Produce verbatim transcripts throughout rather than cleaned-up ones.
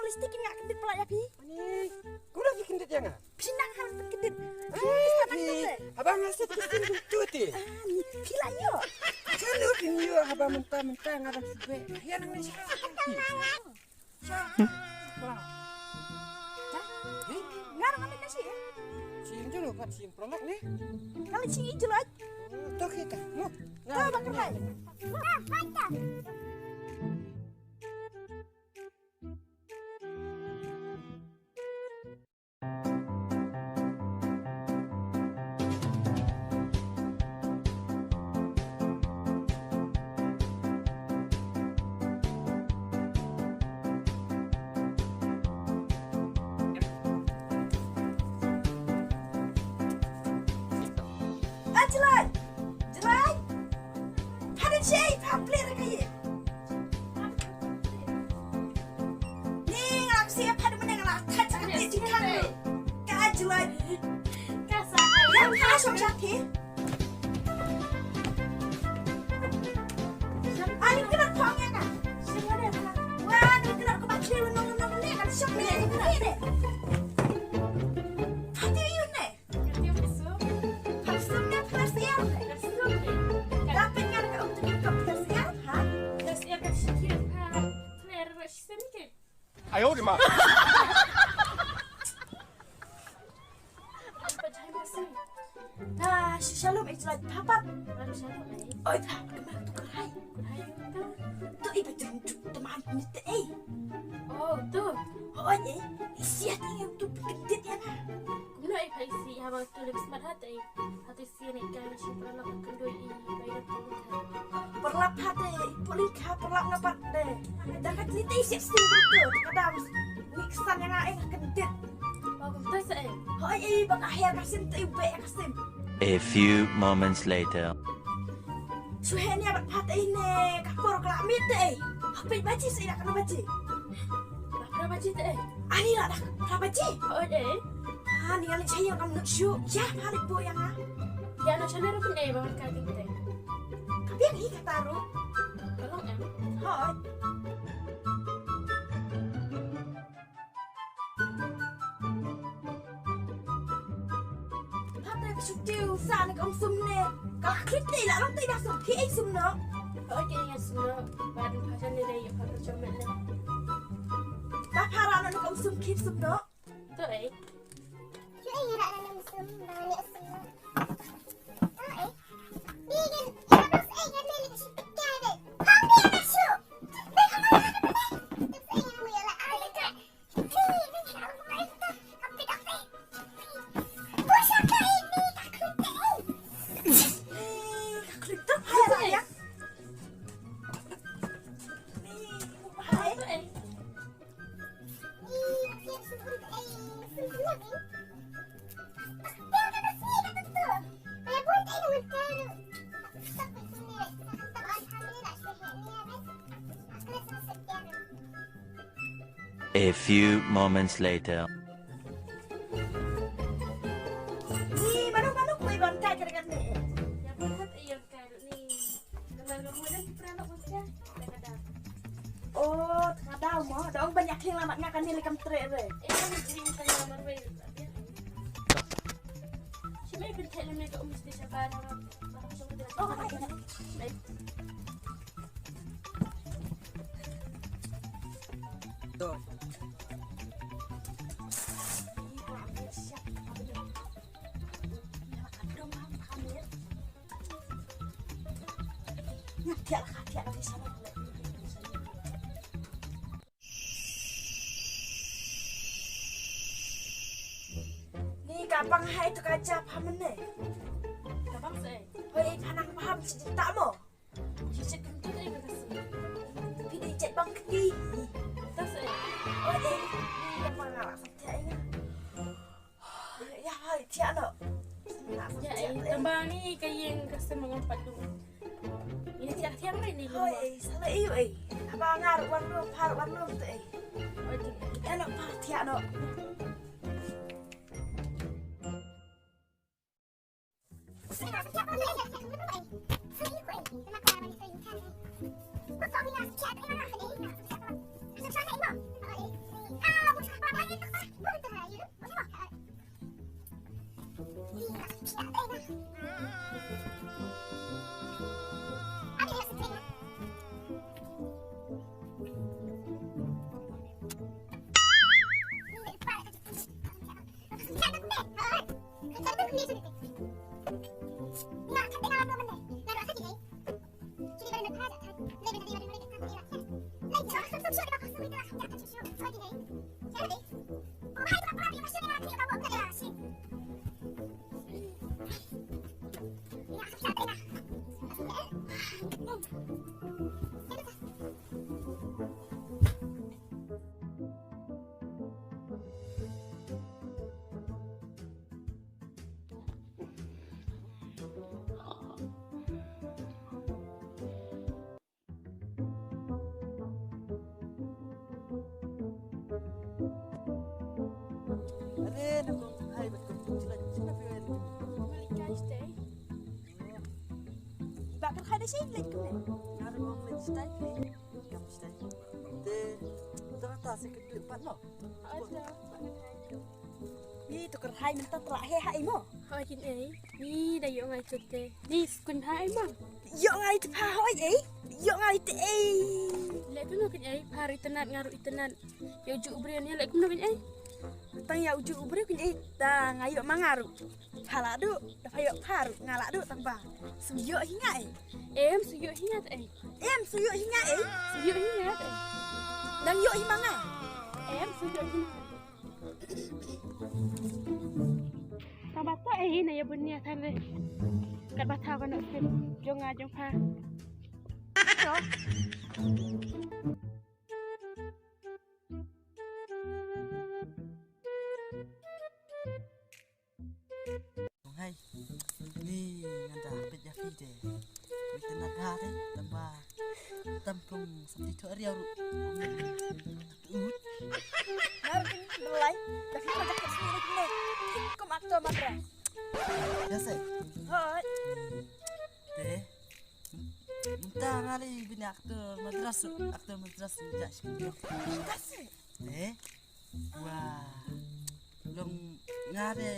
Mesti ki ngak kyndit palat ïa phi. Ani, kumno phi kyndit ïa nga? Phi nang hap kyndit. Ah, phi, haba nga sep ki sien kumtu te. Ah, ni phi la ïoh. Sien phi ïoh haba mynta mynta nga dang shu beh. Ïa nang ni sha. Sha. Nga dang ambil nasi, eh? Sien dulu kat sien prolog ni. Kalau sien ijlaj. To kita. Mo. To bakar lai. Ajalai! Jalai! Pha dei shi, pha plie re ka ïing. Ni nga la ksiar pha dei mynne nga la thait sa ka plie jingkhang re. Ka Jalai. Ka sa. Ïa pha shong sha phi. Ani kena phong ïa nga. Wa ni kena ko ba plie lo no no ne kan shong ne ne. Pha dei ïa ne. Ayo, di ma. Ah, shalom, eh, shalom, papa. Oi, papa, kemana tu kerai? Tu iba tu tu teman ni te, eh. Oh, tu. Oh, eh, isi hati yang tu bikin dia na. Kumno ai pha isih haba to lip smat ha te. Ha te sien ïa ka shi paralok kynduh i bai da pulin kha. Paralok ha te pulin kha paralok nga pat te. Da ka jingte isih sting tu ka dam. Ni ksan ïa nga eh ka kyndit. Ba kumta sa eh. Hoi eh ba ka her ka sim te i be ka sim. A few moments later. Shu heh nia bad pha te ine ka por ka la miet te. Hapei baji sa ina ka na baji. Ba phra baji te. Ani la dah phra baji. Oh de. Ani ngali chayo kam nuk shu. Ya phalik bo yang ah. Ya no chane ru pun eh ba ka ting te. Ka biang hi ka taru. Ka long em. Hoi. Pha te ka shu tiew sa ne ka um sum ne. Ka khit te la long te ba sum ki ei sum no. Ka oi ke ïa sum no. Ba dum pha jan ne dei ïa pha ka chom ne. Ta pha ra no ne ka um sum ki sum no. To ei. Ki ei ra no ne um sum ba ne sum no. To ei. Bi gen ïa ba sum ei gen ne ne ka shu te ka de. Pha bi na shu. Be ka ma na ka de. Sum ei gen mu ïa la ai ka. A few moments later. Ni, mano, mano, kue bang kai kare kare ni. Oh, tengah daw mo. Dong banyak yang lamat ngak kan ni lekam trek re. Oh, Ni ka bang hai tu ka jap ha mene. Ka bang se. Hoi, phanang paham si ta mo. Shi shi kum tu dei ka kasi. Phi dei jet bang kti. Ta se. Oh, eh. Ni ka bang ala sa tia ina. Ya, hai, tia no. Ya, eh, tamba ni ka ïing ka sem ngam pat dung. Ïa tia tia mai ni. Hoi, eh, sala iu, eh. Apa ngar wan rum, par wan rum tu, eh. Oi, tu. Ya no, par tia no. Are, na kong hai, bat kong tu, sila, sila, phi, malik kai stay. Ba kar hai da shi, lek kumne. Ngar kong lek stay, phi. Kam stay. Te, tu kata se ke tu pat lo. Ada, ba kar hai tu. Ni tu kar hai mynta tla he ha imo. Hoi kin ei. Ni da ïoh ngai tut te. Ni skun ha imo. Ïoh ngai tut ha hoi ei. Ïoh ngai te ei. Lek tu no kin ei. Phar itynnad ngaru itynnad. Ïa u ju u briew ne leh kumno kin ei? Tang ïa u ju u briew kin ei, tang ïa ma nga ruh. Pha la duh, da pha ïoh pha ruh, nga la duh tang ba. Shu ïoh hi nga ei. Em shu ïoh hi nga ei. Em shu ïoh hi nga ei. Shu ïoh hi nga ei. Nang ïoh hi ma nga. Em shu ïoh hi nga. Tang ba to ei na ïa bun ïa than le. Kat ba tha ka nok sim jong nga jong pha. To. Hai, ni nga da peit ïa phi te. Peit na da te, tang ba tam pung samti to riaw ruh. Ut. Ngar kin belai, da phi ka jaket sendiri kena. Kum aktor Madras. Ya sai. Hoi. Te. Mynta nga lei bini aktor Madras, aktor Madras ja shi. Kasi. Eh? Wah. Long nga de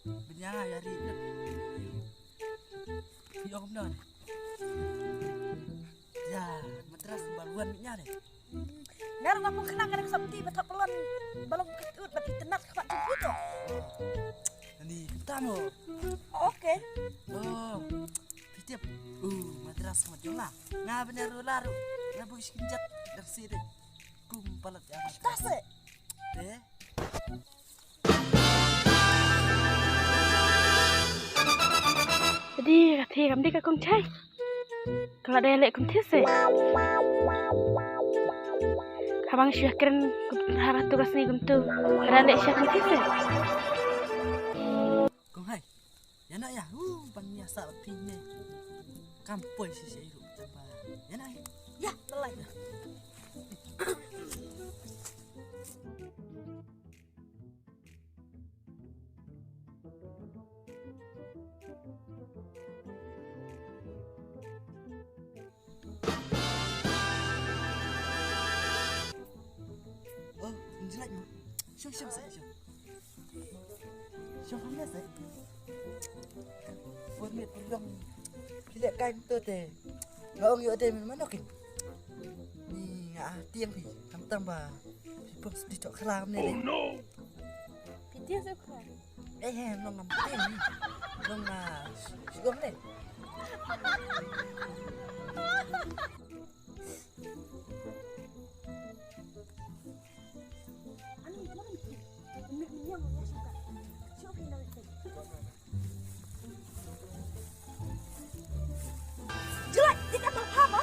bini nga ya ri. Pi ong dong. Ya, Madras baruan bini nga de. Ngar nga pun kena kena samti bata pelon balong ketut bata internet kepala tu. Ani tamo. Oke. Oh. Pitip. Uh, Madras Madras. Nga bener laru. Nga bu iskin jat dari sini. Kum palat ya. Tase. Eh. Jadi, kati kam di ka kong chai. Ka la dei leh kumthi se. Haba nga shu ïakren haba tu ka sngi kumtu. Ka la dei leh sha kumthi se. Kong hai. Ïa na ïa hu ban ïa sa phi ne. Kam poi shisha i ruh taba. Ïa na ïa. Ïa, belai. Oh, njilat mo. Shong, shong, shong, shong. Shong, shong, shong. Pur mit, pur dong. Phi leh kai to te. Nga ong ïoh te min mano kin. Ni nga ah tieng phi. Tam tam ba. Phi pom sdi tok khla kam ne. Oh no. Phi tieng se khla. Eh, eh, long ngam tieng ni. Long nga. Shigong ne. Jilat, ita ma pha mo?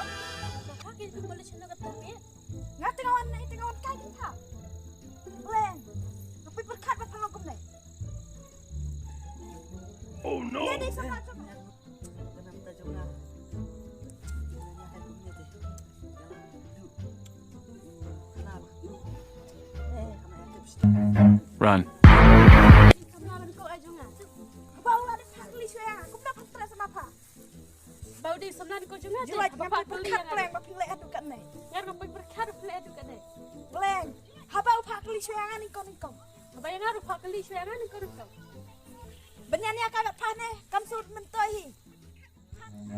Pha ki tu boleh chana ka tu ni. Nga tengah wan ni, tengah wan kai ki pha. Leng. Rupi berkat ba pha ngam kumne. Oh no. Ni ni sama tu. Run. Ba u dei samla ko jong nga. Ba u dei samla ko jong nga. Jilat, ba pha kylli ïa nga. Ngar ba pyrkhat phi leh ïa tu katne. Leng. Haba u pha kylli shuwa ïa nga nyngkong nyngkong. Haba ïa nga ruh pha kylli shuwa ïa nga nyngkong nyngkong. Bniah ïa ka met pha ne, kam sut myntoi hi.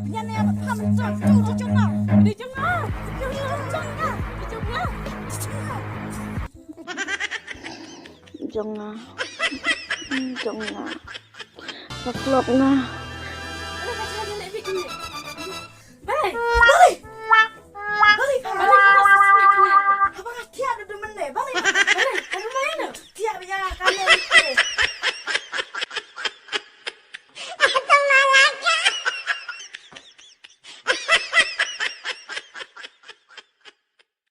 Bniah ïa met pha myntoi, tu tu jong nga. Di jong nga. Di jong nga. Di jong nga. Di jong nga. Jong nga. Jong nga. Paklok nga. Bye.